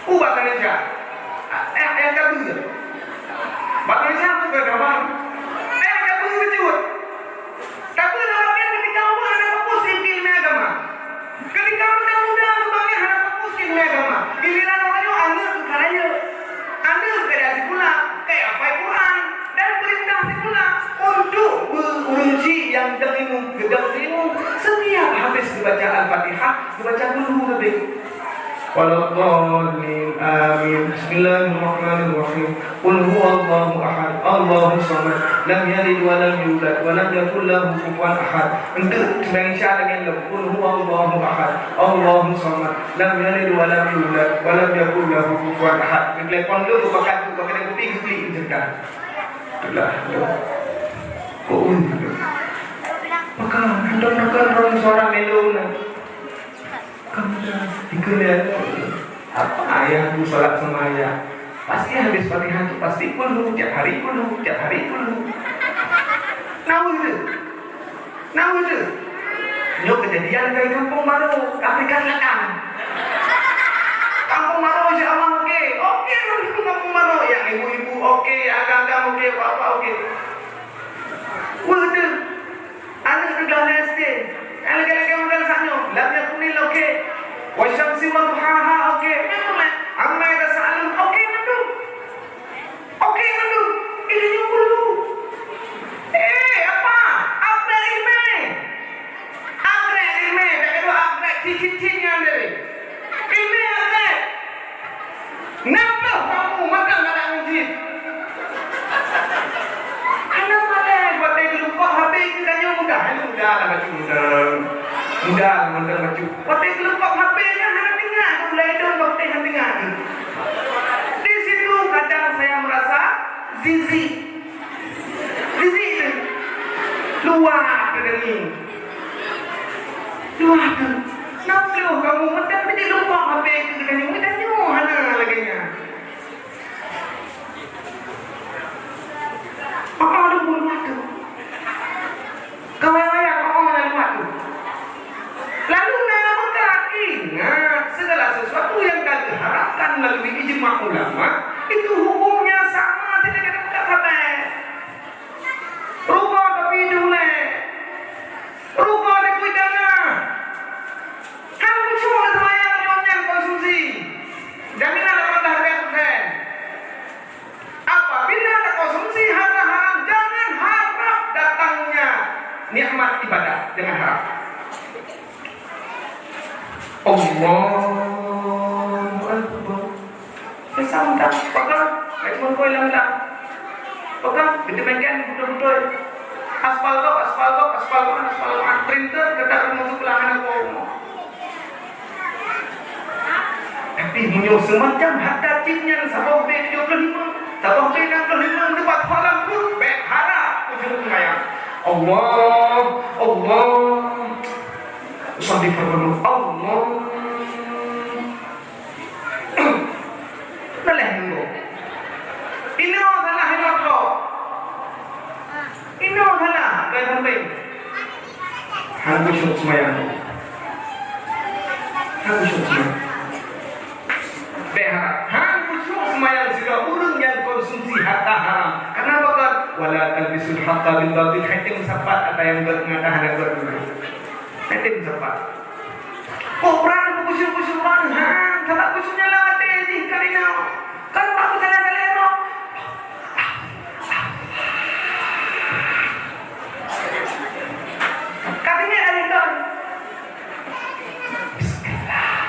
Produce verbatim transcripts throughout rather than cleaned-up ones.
Ku bak Indonesia. Eh, eh, tabu. Bak Indonesia aku ke gambar. Eh, tabu kejut. Tabu dalam artian ketika Allah ada fokus di ilmu agama. Ketika muda-muda berbagai ada fokus di ilmu agama. Giliran orang nyoe aneuk keu karaya. Aneuk keu jadi sikula, keu hafai Quran dan perintah sikula untuk beureuji nyang deungon geudong ilmu. Setiap habis dibaca Al-Fatihah, dibaca Qul Hu lebih. Waladdallin. Amin. Bismillahirrahmanirrahim. Qul huwallahu ahad. Allahus samad. Lam yalid wa lam yulad wa lam yakul lahu kufuwan ahad. Untuk sembahyang Isya dengan lom. Qul huwallahu ahad. Allahus samad. Lam yalid wa lam yulad wa lam yakul lahu kufuwan ahad. Telepon tu bukan tu, bukan kupi, kupi cerita. Itulah tu. Kok ui tu? Maka, nonton, nonton, nonton suara melo na. Kamu dah tiga lihat. Apa ayah tu salat sama ayah? Pasti habis Fatihah tu pasti Qul Hu, tiap hari Qul Hu, tiap hari Qul Hu. Nawa tu. Nawa tu. Nyoe kejadian di Kampung Baru, Afrika Selatan. Kampung Baru, insya Allah, okey. Okey, Kampung Baru. Yang ibu-ibu okey, yang agam-agam okey, apa-apa okey. Wah, tu. Aneuk teuga lam S D. Nyang lagèe-lagèe model saat nyoe. Lam yakunil, okey. Wasyamsi wa duhaha, okey. Memang lah. Amma yatasaalun, okey, mandum. Okey, mandum. Ilmu dulu. Eh, apa? Apa ilmu? Upgrade ilmu, dak keuneuk upgrade cicit-cicit nyan deh. Ilmu upgrade. Nabloh kamoe mantong aneuk murit. Hana malèe, watèe geulukok H P geutanyoe mudah, mudah lah bacut, mudah. Mudah lah mantong bacut. Watèe geulukok H P nyan hana teuingat, geupeulai dong watèe hana teuingat. Di situ kadang saya merasa jijik. Jijik tu. Luwah tu daging. Luwah tu. Nabloh kamoe mantong, tapi lupa apa itu kita ni. Kita nyoe hana lagèe nyan. Apa lu buat tu? Kawai-wai kok orang lalu waktu. Lalu na meukat, ingat, segala sesuatu yang ka geuharapkan melalui ijma ulama, itu hukumnya sama, tidak ada meukat sabai. Rupa tapi dulé. Rupa tapi dana. Kan muncul semayang nyan konsumsi. Jaminan lapan belas persen. Apabila anda konsumsi harta haram, jangan harap datangnya nikmat ibadah dengan haram. Allahu Akbar. Pesan tak pegang, nak cuma koi lam lam. Pegang, betul-betul, betul-betul. Aspal kau, aspal kau, aspal kau, aspal kau. Printer, kita masuk ke lahan aku. Tapi meunyoe seumacam harta chip nyan saboh B tujoh ploh limong, saboh B enam ploh limong, neubat halam pun, bèk harap ujong seumayang. Allah, Allah. Usambi farman Allah. Naleh nunggu. Inoe salah, inoe trok. Inoe salah, bukan samping. Hana khusyuk seumayang. Hana khusyuk seumayang. Bèk harap. Hana khusyuk seumayang sigoe ureueng nyang konsumsi harta haram. Kenapa kan? Wala talbisul haqqa bil batil. Hai tem sapat ata nyang gèt ngon ata hana gèt. Hai tem sapat. Kok ureueng khusyuk-khusyuk ureueng, ha, salah khusyuknya lah até jih kali nyoe. Kan aku salah-salah nyoe. Katanya dari ton. Bismillah.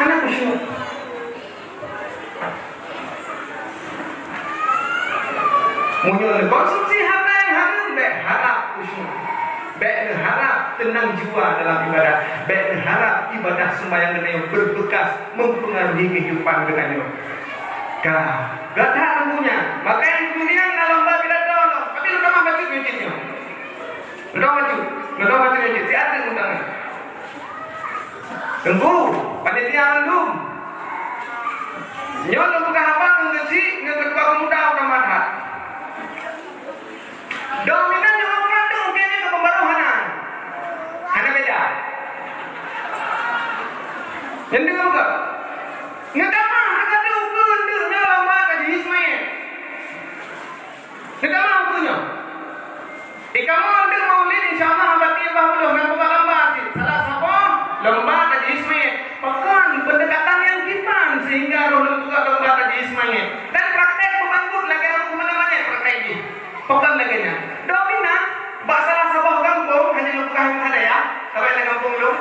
Anak khusyuk. Meunyoe neukonsumsi harta nyang hareuem, bèk harab khusyuk. Bèk neuharab teunang jiwa dalam ibadah. Bèk neuharab ibadah seumayang geutanyoe beubeukas mempengaruhi keuhidupan geutanyoe. Ka, gata teumpunya, maka nyang keumudian na lomba pidato, tapi lôn tamah bacut nyoe cit nyoe. Lôn tamah bacut, lôn tamah bacut nyoe cit, siat teuk lôn tamah. Teungku, panitia mandum. Nyoe lôn peugah haba ngon geuchik ngon keutua pemuda u Ramadhan. Dominan nyang mandum keu nyoe keu pembaruh hana. Hana beda. Nyan deungoe ka. Neutamah teuka ukeue nyoe lomba kaji Ismail. Neutamah ukeue nyoe. Di kamoe anteuk maulid, insya Allah, bak tiep bah uroe na buka lomba cit. Salah saboh lomba kaji Ismail. Pakon pendekatan nyang kiban sehingga roh lôn buka lomba kaji Ismail. Dan praktek beubangkut lagèe ureueng mana-mana praktek jih. Pakon lagèe nyan. Dominan bak salah saboh gampông, hana lôn peugah meuhadaya, saban lam gampông lôn.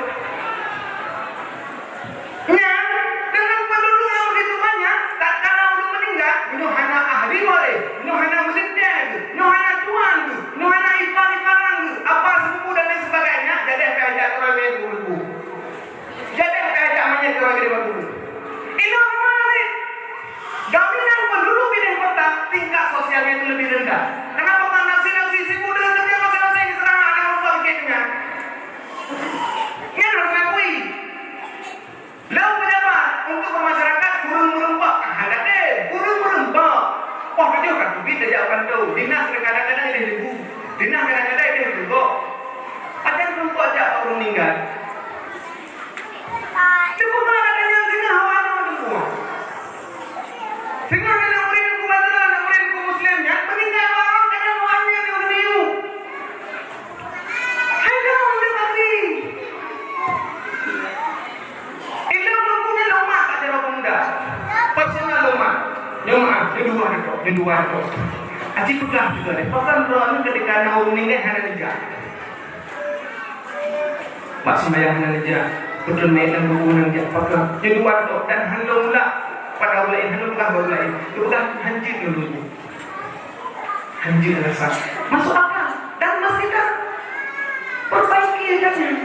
Nyan, deungon penduduk nyang begitu banyak, tatkala ureueng meuninggai, nyoe hana ahli waréh, nyoe hana meulintèe geuh, nyoe hana tuan geuh, nyoe hana ipar-iparan geuh, apa sepupu dan lain sebagainya, jadeh pih jak keurôi manyét keu ureueng tuha. Jadeh pih jak manyét keurôi manyét keu ureueng tuha. Inoe keunoe laén. Dominan penduduk binéh kota tingkat sosialnya itu lebih rendah. Kenapa? Karena nafsi-nafsi sibuk dengan kerja masing-masing, serangan anak orang tua bikin dengan. Nyan harus diakui. Lôn pejabat untuk masyarakat ureueng meureumpok, ah, hana deh, ureueng meureumpok. Poh tujoh ka teubiet tajak kantô, dinas kadang-kadang idéh leubeh, dinas kadang-kadang idéh leubeh. Pajan meureumpok jak bak ureueng meuninggai. Teupeugah lagèe nyan singoh awak nyoe teupeugah. Singoh nenek moyang ku Madura, nenek moyang ku Muslim nyan, meuninggai awak nyoe kadang awak nyan nyang geumiyueb. Hai kaum umat Nabi. Ilôn lôn punya lôn mat pada orang muda. Personal lôn mat. Nyoe mat, nyoe dua ni kok, nyoe dua ni kok. Aci peugah juga deh. Pakon droeneuh ketika na ureueng meuninggai hana dijak. Bak sembahyang hana dijak, beutôi meuet lam kubu hana dijak, pakon. Nyoe dua ni kok, dan hana lôn ulak pada ureueng laén, hana lôn peugah bak ureueng laén. Lôn peugah hanjeuet lôn dulu. Hanjeuet rasa. Masuk akal. Dan meusti taperbaiki gata nyan.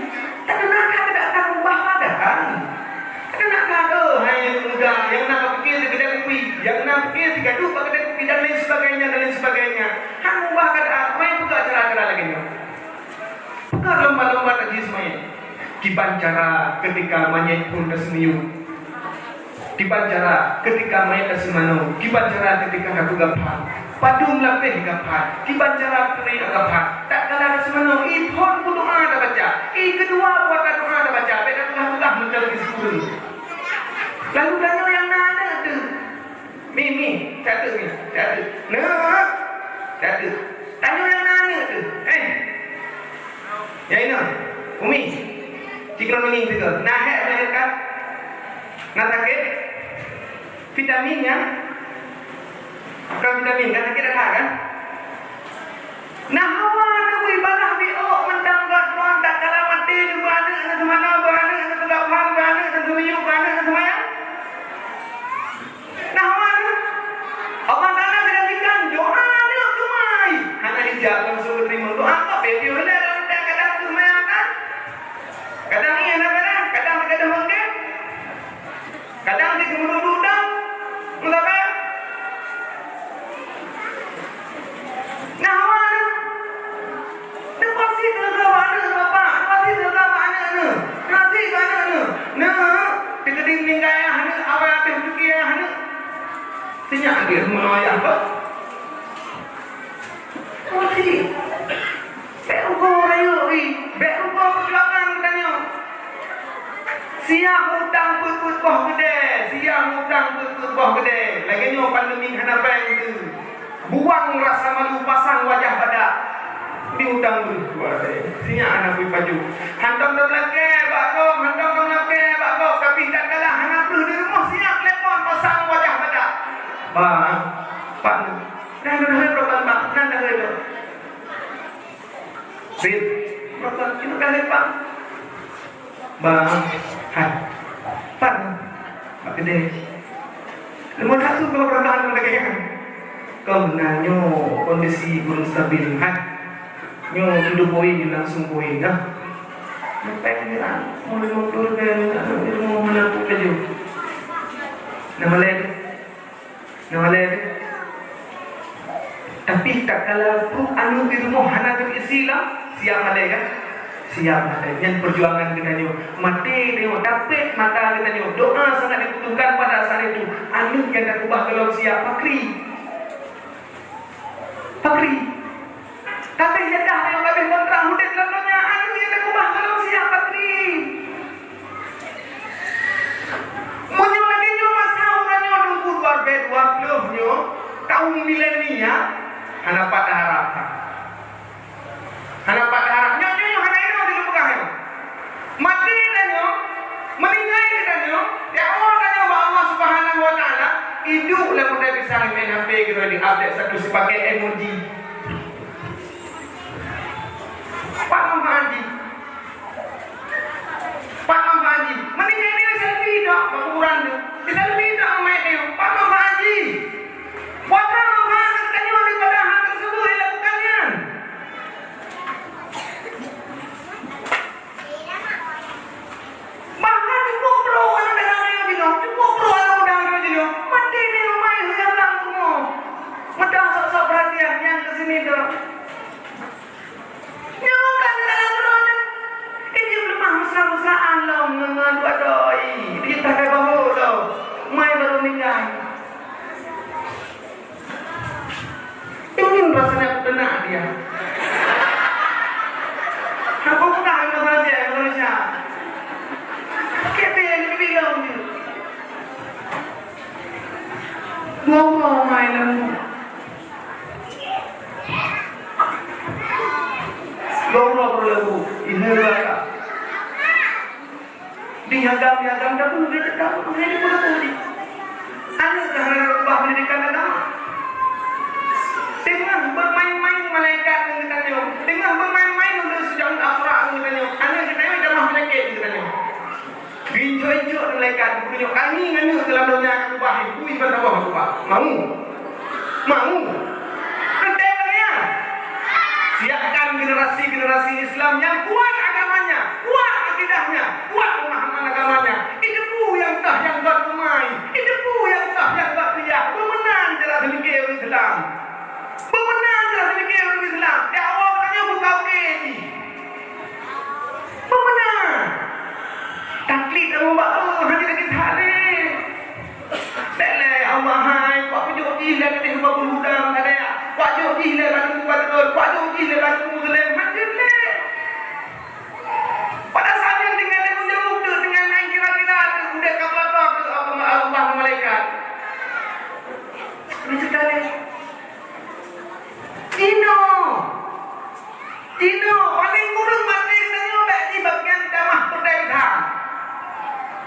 Tapeugah ka, tapeugah ka ubah keadaan. Tapeugah ka, oh, hai aneuk muda, nyang na ka pikir di keudè kupi, nyang na pikir di gaduh bak keudè kupi dan lain sebagainya, dan lain sebagainya. Han ubah keadaan, mai peugah cara-cara lagèe nyoe. Peugah lomba-lomba tajih seumanyét. Kiban cara ketika manyét phon taseumiyueb. Kiban cara ketika manyét taseumanoe. Kiban cara ketika tapeugah phan. Padum lapéh gaphan. Kiban cara peuneuk gaphan. Tatkala taseumanoe, i phon peudoa tabaca. I keudua buat doa tabaca. Bèk tapeugah-peugah meuteumé sukuri. Lalu tanyoe nyang na aneuk teuh. Mi, mi, catet mi, catet. Neuk, catet. Tanyoe nyang na aneuk teuh. Eh. Ya inoe. Umi. Cik Ron Umi teuh. Na hek melahirkan? Na sakét? Vitamin ya? Bukan vitamin, kan sakét dah kan? Nah, hawa neubri balah biôk mantong gét droe, tatkala maté neubri aneuk, neubri seumanoe, bri aneuk, neubri gaphan, bri aneuk, neubri seumiyueb, bri aneuk, neubri seumayang. Nah, awak nyoe, Allah Taala kadang ikan doa aneuk teumai. Hana ijab langsung geuteurimong doa, ka piôh-piôh lé lam kadang teumai akan. Kadang iya na barang, kadang teugadoh manggém. Kadang di geumeuduek-duek dong. Meusabar. Nah, awak nyoe. Neupasit leuka bak aneuk, Bapak. Neupasit leuka bak aneuk neuh. Neupasit bak aneuk neuh. Neuk, teukeudi meuninggai ayah neuh, awai habéh pike ayah neuh. Sinyak lagèe meunoe ayah, Pak. Neupasit. Bèk rugoe rayeuk, ih. Bèk rugoe peujuangan geutanyoe. Siap utang peuet-peuet boh keudè. Siap utang peuet-peuet boh keudè. Lagèe nyoe pandemi hana péng teuh. Buang rasa malu, pasang wajah badak. Di utang beuh kuat, eh. Sinyak hana bri pajoh. Hantom tameulakèe bak gob, hantom tameulakèe bak gob. Tapi tatkala hana beuh di rumoh, sinyak telepon, pasang wajah badak. Bang, Pak, nan dah hai, Bang, nan dah hai, Bang. Bit, Bang, itu dah hai, Bang. Bang, hai. Pan, bak keudè. Leumah satu kalau perasaan lagèe nyan. Kau meunan nyoe kondisi belum stabil, hai. Nyoe tudoh poin langsung poin dah. Sampai ni lah, mau lima puluh ribu, mau mana pun kerja. Nama lain? Nyang malèe teuh. Tapi tatkala pruet aneuk di rumoh hana teuh isi lah, siap malèe kan? Siap malèe. Nyan perjuangan geutanyoe. Maté tanyoe, tapét mata geutanyoe. Doa sangat dibutuhkan pada saat itu. Aneuk nyang takeubah gohlom siap pakri. Pakri. Tapi nyang dah nyang habéh kontrak udép lam donya, aneuk nyang takeubah gohlom siap pakri. Iduek lam peureulèe pisang, main H P keudroe di update status pakai emoji. Pat manfaat jih? Pat manfaat jih? Mending jadi selfie dak bak kuburan tu. Di selfie dak meumaén nyoe. Pat manfaat jih? Buat apa manfaat tanyoe daripada hal tersebut yang dilakukan nyan? Bahkan cukup pro aneuk dara nyoe jinoe, cukup pro aneuk muda nyoe jinoe, maté di rumah yang dalam rumah. Meudah sok-sok perhatian nyang keu sini tu. Nyoe kan dalam rumah nyoe. Ini lemah mesra-mesraan lom ngon dua doi. Dia tak ada bahu lom. Mai baru ninggai. Ingin rasanya aku kena dia. Aku pernah dengar saja Indonesia. Kita yang lebih bilang dia. Dua orang main lembut. Dua orang berlagu. Ini berlagu. Dihagam-hagam, tapi lebih tegak, lebih dipenuhi. Aneuk dah hana ubah pendidikan agama. Teungoh bermain-main malaikat ngon geutanyoe. Teungoh bermain-main ulôn sejauh Al-Quran ngon geutanyoe. Aneuk geutanyoe tamah penyakit ngon geutanyoe. Gincok-incok malaikat, geutanyoe kami ngon aneuk dalam donya ka ubah, bui ban saboh ka ubah. Mau? Mau? Teuntèe tangiang. Siapkan generasi-generasi Islam yang kuat agamanya, kuat akidahnya, kuat pemahaman agamanya. Itu peue nyang toh nyang buat pemain. Itu peue nyang toh nyang buat kuliah. Beumeunang cara pemikir ureueng Islam. Beumeunang cara pemikir ureueng Islam. Di awal katanya buka oke jih. Beumeunang. Taklid kamoe bak Allah, hana lagèe that lé. Bèk lé, ya Allah hai, kuat peujok jih lé keudéh bak bulu udang, ada ya. Kuat jok jih lé bak teungku patrol, kuat jok jih lé bak teungku Muslim, hana lé. Pada saat nyan tinggai tanggung jaweueb tu, tinggai main kira-kira tu, udép kalkulator tu, Allah, Allah malaikat. Ini cerita ni. Jinoe, jinoe, paléng kureueng maté geutanyoe bèk jibagian tamah peureudèe that.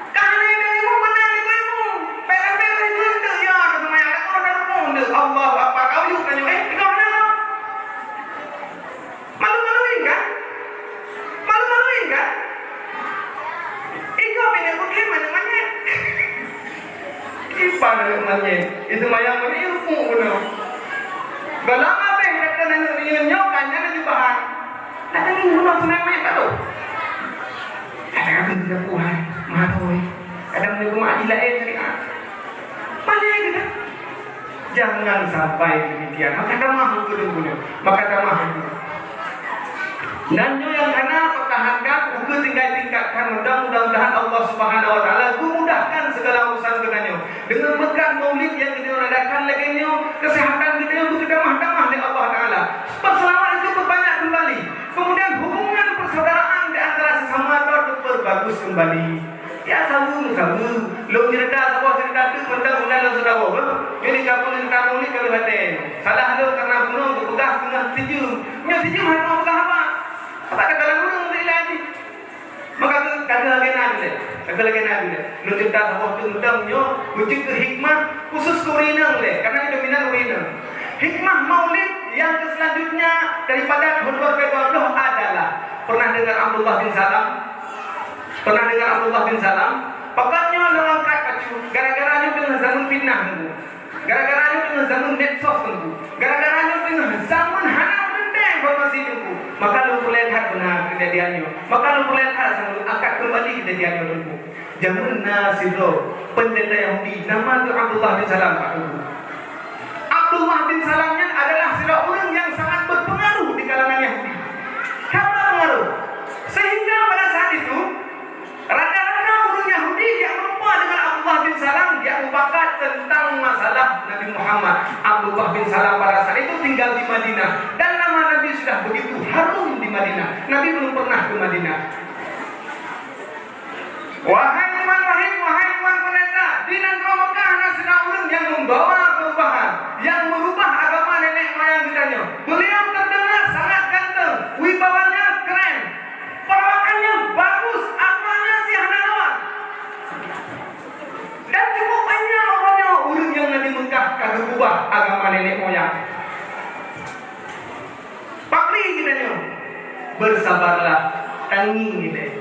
Ka hana ilmu beuna ilmu, bèk sampai ilmu teuh ya, seumuanya ka ureueng dalam ilmu teuh. Allahu Akbar, ka uyuek tanyoe, eh, tiga mana tu? Malu-maluin kan? Malu-maluin kan? Iko bina bukit mana-mana. Iban aneuk manyét, iseumayang meunan ruku bunoe. Gohlom abéh gata aneuk miyueb nyoe ka nyan laju bahan. Gata ngieng bunoe seunang manyét ka lheueh. Gata ka keuneuk teupeue hai, meuhadoi. Kadang meunyoe keumak jilaén syariat. Pandai gata. Jangan sampai demikian. Maka tamah ukeue teungku nyoe. Maka tamah ukeue. Dan nyoe nyang hana pertahankan ukeue tinggai tingkatkan, mudah-mudahan Allah Subhanahu wa Taala geumudahkan segala urusan geutanyoe. Deungon beureukat maulid nyang geutanyoe adakan lagèe nyoe, kesehatan geutanyoe beuteutamah-tamah lé Allah Taala. Peuseulaweuet itu peubanyak keumbali. Kemudian hubungan persaudaraan di antara sesama droe diperbagus keumbali. Ya, saweue meusaweue. Lôn cerita saboh cerita teuk teuntang lôn syedara, kan? Jadi, kamoe cerita maulid ka lheueh watèe. Salah lôn karena bunoe geupeugah teungoh sijeuem. Nyoe sijeuem hana peugah haba. Sabab ka dalam ureueng teuilang jih. Maka ka lagèe na lé. Ka lagèe na lé. Lôn cerita saboh teuk teuntang nyoe, meucue keu hikmah khusus keu ureueng inong lé. Karena nyoe dominan ureueng inong. Hikmah maulid yang selanjutnya daripada tahun dua ribu dua puluh adalah, pernah dengar Abdullah bin Salam? Pernah dengar Abdullah bin Salam? Pokoknya orang angkat pacu, gara-gara nyoe teungoh zaman fitnah teungku. Gara-gara nyoe teungoh zaman medsos teungku. Gara-gara nyoe teungoh zaman hana meuntèe informasi teungku. Maka lôn peureulèe that beuna keujadian nyoe. Maka lôn peureulèe that sama angkat keumbali keujadian nyoe teungku. Zaman na sidroe peundeta Yahudi, nama geuh Abdullah bin Salam, Pak Guru. Abdullah bin Salam nyan adalah sidroe ureueng nyang sangat berpengaruh di kalangan Yahudi. Sangat berpengaruh. Sehingga pada saat itu, rata-rata ureueng Yahudi nyang meureumpok dengan Abdullah bin Salam, nyang mupakat tentang masalah Nabi Muhammad. Abdullah bin Salam pada saat itu tinggal di Madinah. Dan nama Nabi sudah begitu harum di Madinah. Nabi belum pernah ke Madinah. Wahai tuan rahim, wahai tuan peundeta, di nanggroe Mekah na sidroe ureueng nyang membawa perubahan, nyang merubah agama nenek moyang geutanyoe. Beliau terdengar sangat ganteng, wibawanya keren, perawakannya bagus, akhlaknya sih hana lawan. Dan cukup banyak uroe nyoe ureueng nyang Tangieng ilée.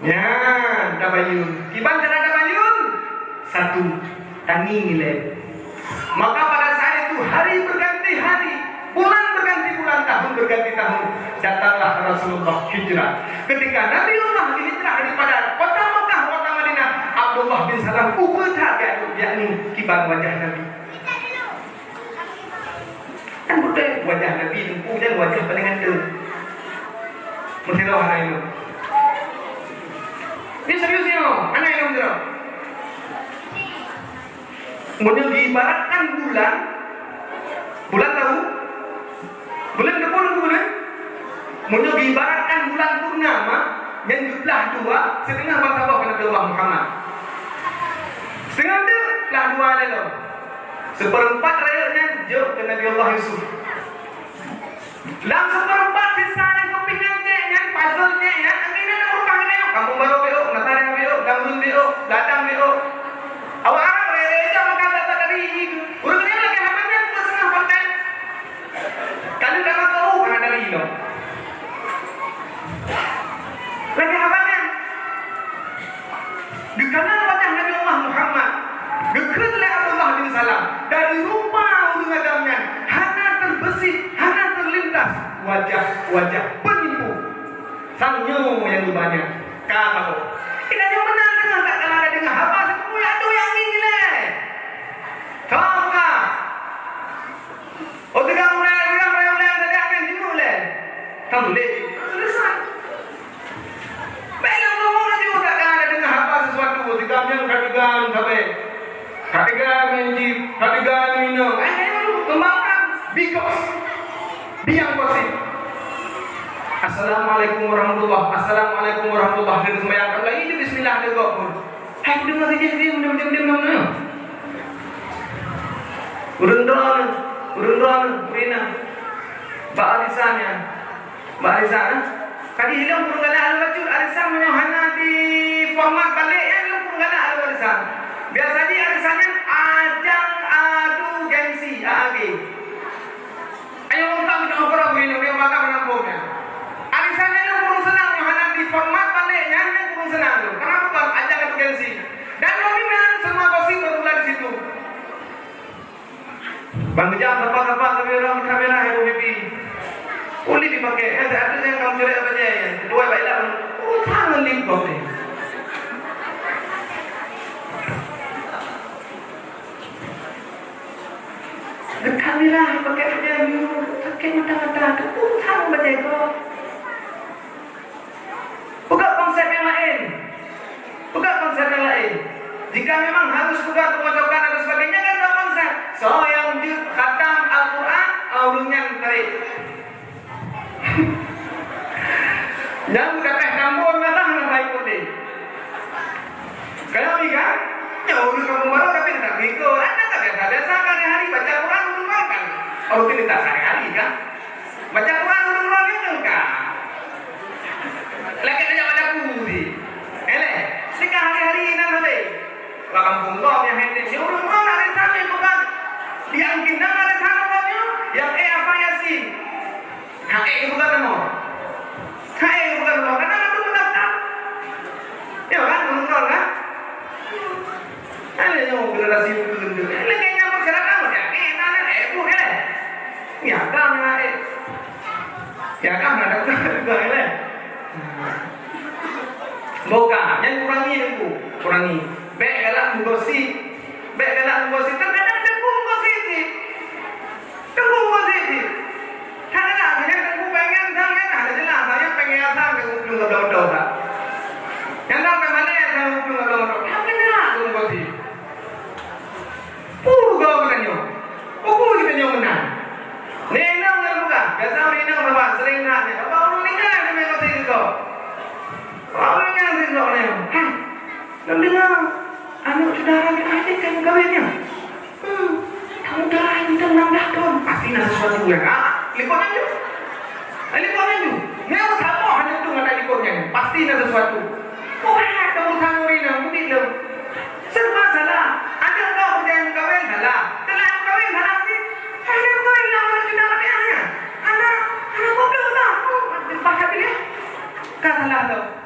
Nyan, tabayun. Kiban cara tabayun? Satu, tangieng ilée. Maka pada saat itu hari berganti hari, bulan berganti bulan, tahun berganti tahun, datanglah Rasulullah hijrah. Ketika Nabiullah dihijrah daripada kota Mekah ke kota Madinah, Abdullah bin Salam ubeut that geujak, geujak ngieng kiban wajah Nabi. Kan beutôi wajah Nabi teungku nyan wajah paléng ganteng. Meusidroe hana ilôn. Ni serius nyoe, hana ilôn sidroe. Meunyoe diibaratkan bulan, bulan tahu? Bulan tahu bulan? Meunyoe diibaratkan bulan purnama, nyan geublah dua, siteungoh ban saboh keu Nabi Allah Muhammad. Siteungoh teuk blah dua lé lom. Seupeureuempat rayeuk nyan jok keu Nabi Allah Yusuf. Lam seupeureuempat sisa nyang keupinan jih nyan, puzzle jih nyan, akhé nyan ureueng ureueng nyoe, Kampung Barô B O, Natareh B O, Gamlun B O, Ladang B O. Awak Arab raya-raya jih makan data dari ureueng nyoe lagèe haba nyan peuet seungoh persen. Ka lheueh ka mantong, uh, hana dari inoe. Lagèe haba nyan. Geukalon wajah Nabi Allah Muhammad, geukheun lé Abdullah bin Salam, dari rupa ureueng agam nyan hana teubeusit, hana teulintas wajah-wajah peunipu. Sang nyoe nyang geuba nyan ka saboh. Kita nyoe meunan deungoe, tak kala deungoe haba seupeue, aduh, nyang ngieng ilée. Ka, ka. Oh, teuga ulèe, teuga ulèe, ulèe, teuga ulèe, jinoe ulèe. Ka ulèe, selesai. Bèk lom rumoh laju, takkan ada deungoe haba sesuatu, teuga nyang ka teuga sabe. Ka teuga nyan jih, ka teuga nyan inoe. Eh, eh, kembangkan. Because. Biang gosip. Assalamualaikum warahmatullah. Assalamualaikum warahmatullah. Dari sembahyang ka mulai, itu bismillah deungoe pun. Hai, kudeungoe saja, saja, macam-macam, macam-macam. Ureueng droeneuh, ureueng droeneuh, ureueng inong. Bak arisan nyan. Bak arisan, eh? Ka di lôn kureueng galak lôn bacut, arisan meunyoe hana di format balek, eh, lôn kureueng galak lôn arisan. Biasa di arisan nyan ajang adu gengsi, A A G. Ayo ungkap meudoa uroe bri nyoe, maka meunang bom nyan. Arisan nyan lôn kureueng seunang, nyoe hana di format balek nyan, nyan kureueng seunang lôn. Karena bukan ajang adu gengsi. Dan dominan semua gosip bermula di situ. Bang Ujang, sapa-sapa sabe ureueng kamera, hai, Bu Bibi. Ulih dipakai, eh, saya ada yang kamu curi apa je, ya? Dua baiklah. Oh, tangan limpah ni. Dekat ni lah, pakai baju, pakai mata-mata tu, utang baju tu. Peugah konsep yang lain. Peugah konsep yang lain. Jika memang harus peugah pemocokan dan sebagainya, kan ada konsep. Soe nyang jeuet khatam Al-Quran, ureueng nyan tarék. Nyang gata tambon na tah na baik putih. Kalau ni kan, ya ureueng kampung baru tapi tak begitu. Ada tak biasa-biasa kan hari-hari baca Quran ureueng kan? Oh, tu tak sehari-hari kan? Baca Quran ureueng kan? Lagi banyak baca puisi. Eleh, sika hari-hari nan habis. Orang kampung kau yang hendak si ureueng kau nak resapi bukan? Yang kena nak resapi kau, yang eh apa Yasin? Hai, bukan nama. Hai, bukan nama. Karena itu mendaftar. Ya kan, menurut kan? Ada yang generasi muda. Ini kayaknya masyarakat ya. Eh, nah, eh, bu, eh. Ya kan, nah, eh. Ya kan, ada juga, eh. Bukan, yang kurangi, Teungku. Kurangi. Bèk galak menggosip. Bèk galak menggosip. Terkadang Teungku menggosip. Teungku gosip jih. Hana, nyan Teungku pengen sang nyan hana jeulaih, sang nyan pengen sang Teungku plueng ka bloe-bloe dah. Nyan sang peumalèe sang Teungku plueng ka bloe-bloe. Hana jeulaih Teungku gosip. Peue geutanyoe? Peue geutanyoe meunan? Nyoe inong ngon bukan? Biasa ureueng inong saban sering that nyan. Apa ureueng ninggai teumé gosip keu gob? Apa ureueng ninggai gosip keu gob nyoe? Hah? Lôn deungoe aneuk syedara nyoe akhé ka meukawen nyoe. Hmm, kamu telah minta enam belas tahun, pasti na sesuatu nyang, ah, likot nyan tu. Ah, likot nyan tu. Nyang saboh hana tu ngon likot nyan, pasti na sesuatu. Oh, hai, kamu sangori na, mungkin lom. Serba salah. Ada kau kerja yang kawin, salah. Telah kawin, salah sih. Hana kawin, nak urut kita lebih hanya. Hana, hana goblok lah. Hmm, pasal dia. Kan Salah lom.